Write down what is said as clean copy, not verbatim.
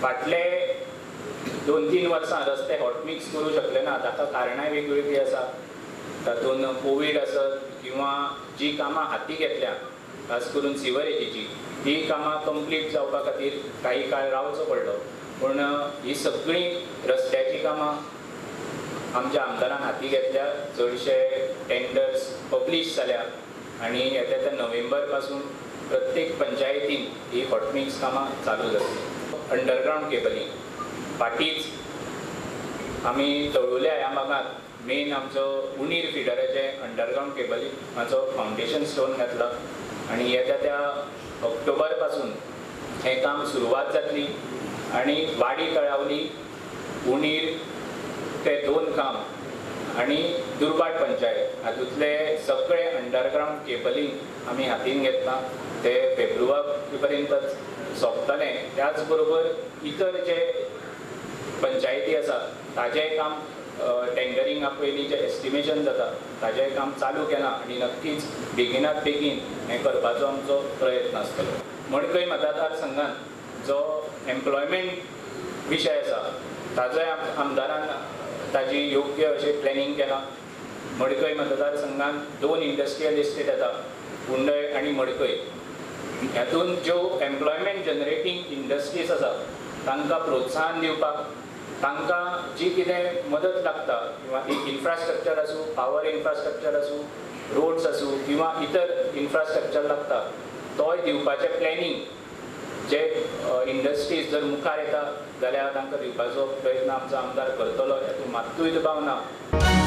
फाटले 2-3 वर्सां रस्ते हॉटमिक्स करूं शकले ना, ताका कारणांय वेगवेगळीं आसा. तातूंत कोवीड आसत किंवा जी कामां हाती घेतल्या खास करून सिवरेजीची ती कामां कंप्लीट जावपा खातीर काही काळ रावचो पडलो. पूण ही सगळीं रस्त्याचीं कामां आमच्या आमदारान हाती घेतल्या, चडशे टेंडर्स पब्लीश जाल्या आनी येता त्या नोव्हेंबर पासून प्रत्येक पंचायतीन ही हॉटमिक्स कामां चालू जातली. अंडरग्रावंड केबलिंग फाटींच आमी तळुल्या ह्या भागांत मेन आमचो उणीर फिडराचे अंडरग्रावंड केबलिंगाचो फावंडेशन स्टोन घातला आनी येता त्या ऑक्टोबर पासून हें काम सुरवात जातली आनी वाडी तळावली उणीर ते 2 काम आनी दुर्भाट पंचायत हातूंतले सगळे अंडरग्रावंड केबलिंग आमी हातीन घेतलां, ते फेब्रुवारी पर्यंत सोंपतलें. त्याच बरोबर इतर जे पंचायती आसा ताजेंय काम टेंडरिंगा पयलीं जें एस्टिमेशन जाता ताजेंय काम चालू केलां आनी नक्कीच बेगिनात बेगीन हें करपाचो आमचो प्रयत्न आसतलो. मडकय मतदारसंघात जो एम्प्लॉयमेंट विशय आसा ताजोय आमदारान ताजी योग्य अशें प्लॅनिंग केलां. मडकय मतदारसंघात 2 इंडस्ट्रियल इस्टेट येता, कुंडय आनी मडकय. हातूंत ज्यो एम्प्लॉयमेंट जनरेटींग इंडस्ट्रीज आसा तांकां प्रोत्साहन दिवपाक, तांकां जी कितें मदत लागता किंवा इन्फ्रास्ट्रक्चर आसूं, पावर इन्फ्रास्ट्रक्चर आसूं, रोड्स आसूं किंवा इतर इन्फ्रास्ट्रक्चर लागता तोय दिवपाचें प्लॅनिंग जे इंडस्ट्रीज जर मुखार येता जाल्यार तांकां दिवपाचो प्रयत्न आमचो आमदार करतलो, हातूंत मात्तूय दुबाव ना.